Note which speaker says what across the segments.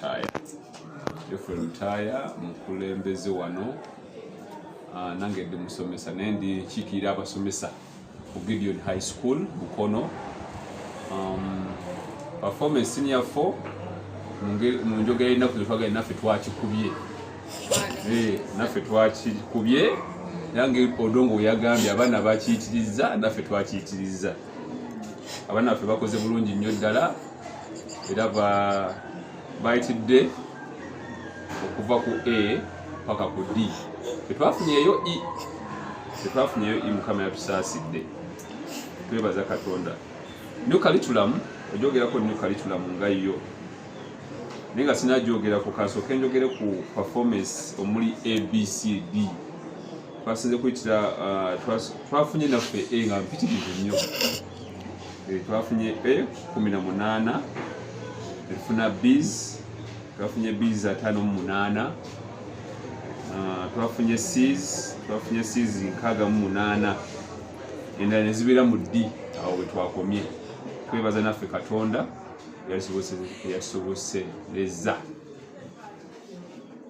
Speaker 1: Lutaaya. Geoffrey Lutaaya mukulembeze wano. Nange ndi musomesa, naye ndi nkiikirira abasomesa ku Gideon High School Bukono. Performance senior 4 mu njogera y'ennaku zetwagala, naffe twakikubye. Naffe twakikubye era nga Odongo we yagambye, abaana bakiyitiriza, naffe twakiyitiriza. Abaana baffe bakoze bulungi nnyo ddala era bayitidde okuva ku A paka ku D. Tetwafunyeeyo E, tetwafunyeeyo E. Mukama yatusaasidde, twebaza Katonda. New curriculum, ojogerako new curriculum nga yo, naye nga sinagyogerako, kansooke njogere ku performance omuli ABCD. Twasinze kuyitira, twafunye naffe A nga mpitirivu nnyo. Twafunye A 18, netufuna Bs, twafunye Bs 58, twafunye Cs, twafunye Cs 68, endala nezibeera mu D. Awo we twakomye. Twebaza naffe Katonda eyatusobosereza.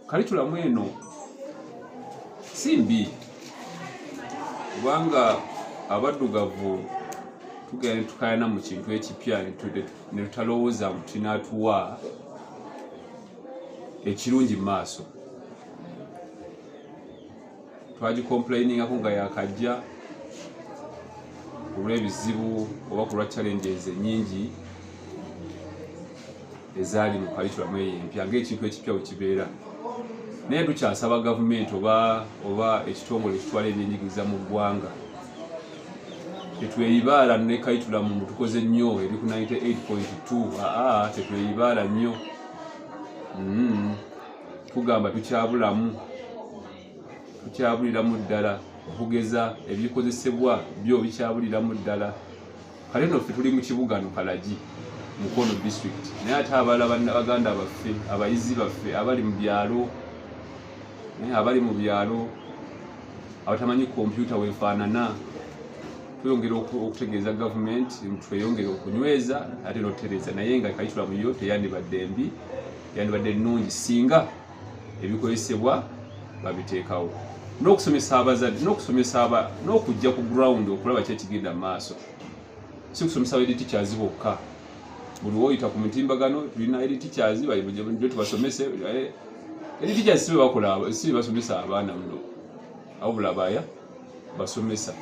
Speaker 1: Curriculum eno si mbi, kubanga abaddugavu tugenda ne tukayana mu kintu ekipya ne tutalowooza nti kinaatuwa ekirungi mu maaso. Twagicomplainingako nga yakajja olw'ebizibu oba ku lwa challenges ennyingi ezaali mu curriculum eyo empya, ng'ekintu ekipya bwe kibeera. Naye tukyasaba gavumenti oba ekitongole ekitwala ebyenjigiriza mu ggwanga, tetweyibaala ne curriculum tukoze nnyo, eri ku 98.2. Aa, tetweyibaala nnyo. Tugamba tukyabulamu, tukyabuliramu ddala. Okugeza ebikozesebwa byo bikyabuliramu ddala. Kale no ffe tuli mu kibuga no Kalagi, Mukono District, naye ate abalala baganda baffe, abayizi baffe abali mu byalo, abali mu byalo abatamanyi kompyuta wefaanana, tweyongera okutegeeza gavumenti, tweyongere okunyweza ate n'okutereeza. Naye nga curriculum yo teyandibadde mbi, yandibadde nnungi singa ebikozesebwa babiteekawo, n'okusomesa abazadde, n'okusomesa n'okujja ku ground okulaba ki ekigenda mu maaso, si kusomesa ba teachers bokka. Buli woyita ku mitimbagano, tulina head teachers bali tubasomese. Head teachers si bebakola, si basomesa abaana muno, wabula baya basomesa.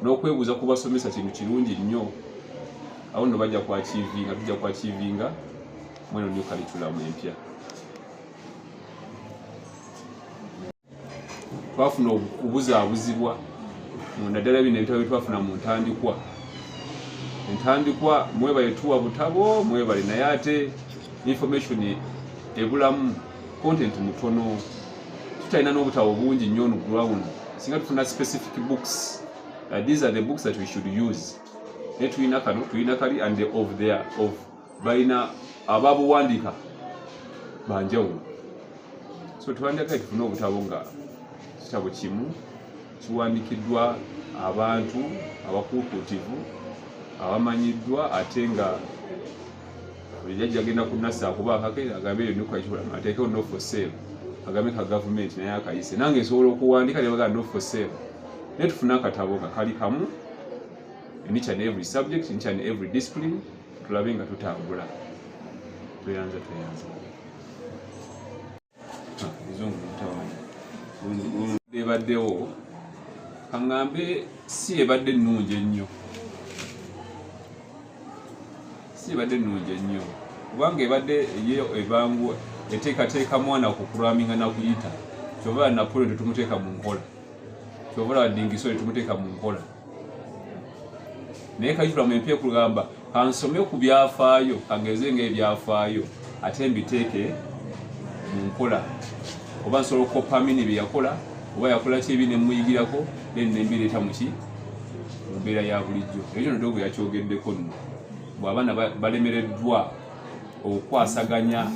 Speaker 1: N'okwebuuza ku basomesa kintu kirungi nnyo. Awo nno bajja kwachievinga, tujja kwachievinga mweno new curriculum empya. Twafuna okubuzaabuzibwa naddala bino ebitabo byetwafuna mu ntandikwa. Entandikwa mwebale tuwa butabo, mwebale, naye ate information ebulamu, content mutono. Tutalina n'obutabo bungi nnyo on ground. Singa tufuna specific books, these are the books that we should use, naye tulina kano, tulina kali, and the of their of balina ababuwandiika banjawulo. So twandika tufune obutabo nga kitabo kimu kiwandikiddwa abantu abakuukuutivu abamanyiddwa, ate nga jajja agenda ku nasa akuba akake, agambe eyo nukakikola, ateekewo "not for sale", agambe ka gavumenti naye akayise. Nange nsobola okuwandika ne bagamba "not for sale", naye tufune akatabo nga kali kamu in each and every subject, in each and every discipline, tulabe nga tutambula. Tweyanza, tweyanza. Ezungu mutawaanya ebaddewo, kaŋŋambe si ebadde ennungi ennyo, si ebadde ennungi ennyo, kubanga ebadde ye ebangu eteekateeka mwana kucramminga nakuyita. Kyova Napoleon tetumuteeka mu nkola, kyova olaba Dingiso tetumuteeka mu nkola. Naye curriculum empya ekugamba kansome ku byafaayo, kangeze ngaebyafaayo ate mbiteeke mu nkola, oba nsobola okukopa Amini bye yakola, oba yakola ki ebi nemuyigirako, then nembireeta muki mu mbeera ya bulijjo. Ekyo nodogo yakyogeddeko nno, bw'abaana balemereddwa okukwasaganya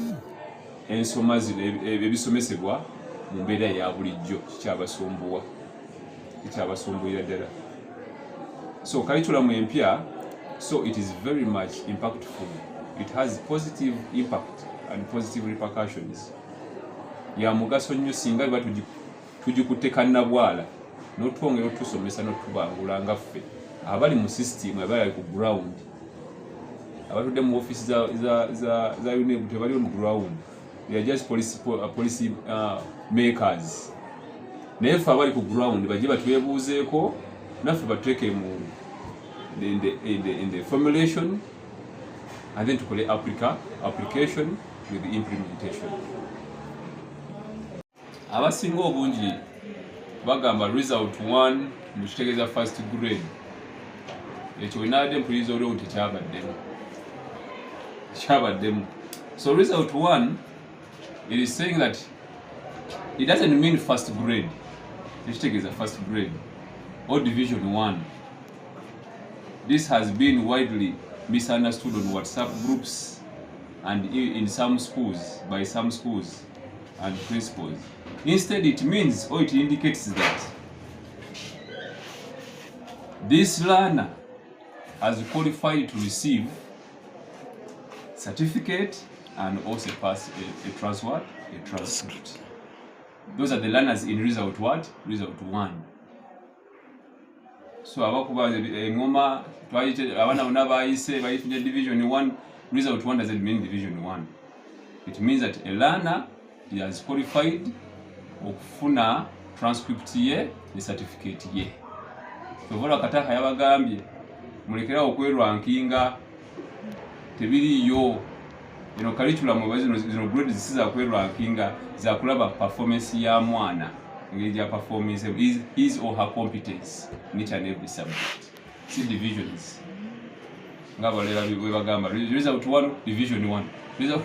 Speaker 1: ensoma zino, ebisomesebwa mu mbeera ya bulijjo, kikyabasumbuwa, kikyabasumbuyira ddala. So curriculum empya, so it is very much impactful, it has positive impact. and positive repercussions. Ya mugaso nnyo singa biba tugikutte kannabwala n'otwongera otusomesa n'otubangula nga ffe abali mu system, abali ku ground. Abatudde mu office za UNEB tebali mu ground, they are just policy makers. Naye ffe abali ku ground bajje batwebuuzeeko naffe, batuteeke mu in the formulation and then tukole application with the implementation. Abasinga obungi bagamba result 1 mukitegeeza first grade. Ekyo wenaadde mpuliriza olwo tekyabaddemu, kyabaddemu. So result 1, it is saying that it doesn't mean first grade, tekitegeeza first grade or division 1. This has been widely misunderstood on WhatsApp groups and in some schools, by some schools and principals. Instead, it means or it indicates that this learner has qualified to receive certificate and also pass a transcript. Those are the learners in result what? Result 1. So abakuba engoma abaana bonna bayise bayifunye division 1. Result 1 doesn't mean division 1. It means that a learner, he has qualified okufuna transcript ye ne certificate ye. Tovola Kataka yabagambye mulekerawo okwerwankinga, tebiriiyo. Eno curriculum oba zino grades si zakwerwankinga, zakulaba performance ya mwana, engeri gya performance, his or her competence in each and every subject, si divisions nga abalala bwe bagamba result 1, division 1, result.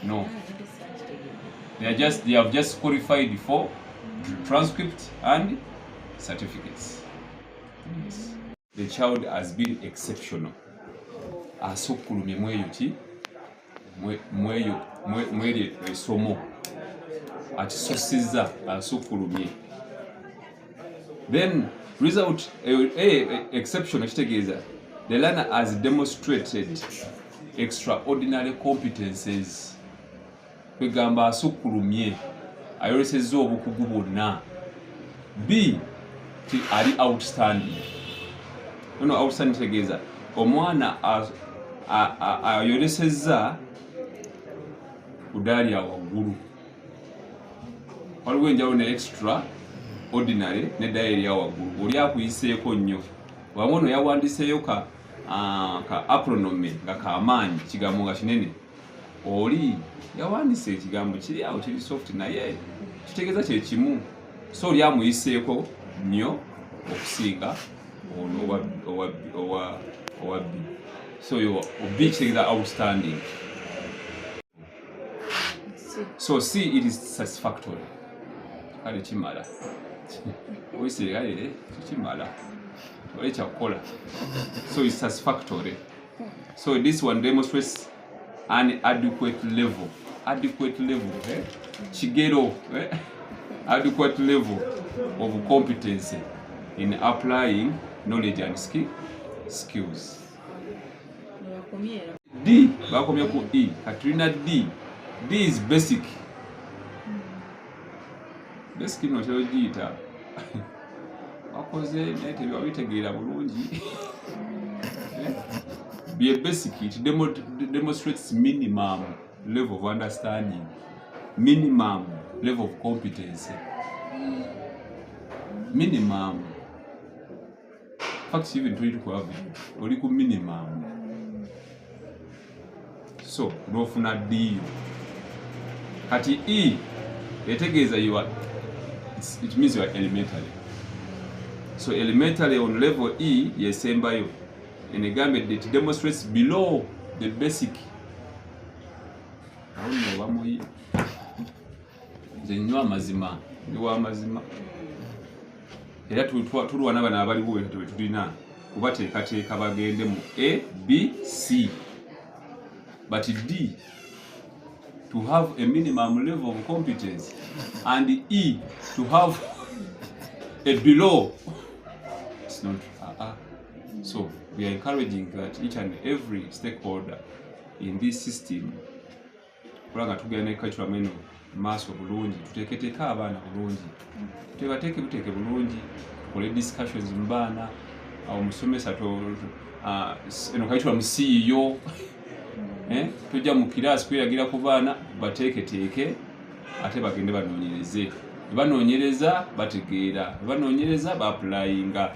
Speaker 1: No. They have just qualified for transcript and certificates. Yes. The child has been exceptional, asukkulumye mweyo ki mweyo mweri essomo akisusizza, asukkulumye. Then result exceptional kitegeeza the learner has demonstrated extraordinary competences, kwegamba asukkulumye, ayolesezza obukugu bwonna. B ti ali outstanding. No, outstanding kitegeeza omwana ayolesezza kudaali waggulu. Waliwo enjawulo ne extra ordinary neddaala erya waggulu. Oli akuyiseeko nnyo wamu, ono yawandiseeyo ka acronym nga kamaanyi, kigambo nga kinene. Oli yawandiise ekigambo kiri awo kiri soft naye kitegeeza kyekimu. So oli amuyiseeko nnyo okusinga ono owa B. So yo B kitegeeza outstanding. So C, it is satisfactory. Kale kimala oyise, kale kimala ole kyakukola. So it's satisfactory. So this one demonstrates an adequate level, adequate level, eh? Kigero, eh? Adequate level of competence in applying knowledge and skills.
Speaker 2: Bakomye.
Speaker 1: D, bakomye ku E. Kati tulina D. D is basic. Basic nno otera ogiyita wakoze naye tebabitegeera bulungi. Eh? Bye basic, it demonstrates minimum level of understanding, minimum level of competence, minimum. Fact, even tuli ku average, oli ku minimum. So n'ofuna D yo. Kati E etegeeza you are, it means you are elementary. So elementary on level E yesembayo enegambye it demonstrates below the basic. Awo nno oba muyi nze nywa amazima, ndi w'amazima era tulwana bano abaliwo bwe tulina kubateekateeka bagende mu A, B, C. But D, to have a minimum level of competence, and E, to have a below, it's not. So we are encouraging that each and every stakeholder In this system, kola nga tugenda ne curriculum eno maaso bulungi, tuteeketeeke abaana bulungi, tuteekateeke buteeke bulungi, tukole discussions mu baana. Awo omusomesa eno curriculum siiyo. Eh, tojja mu kiraasi kweragira ku baana. Bateeketeeke ate bagende banoonyereze. Bwe banoonyereza bategeera, bwe banoonyereza baapplyinga.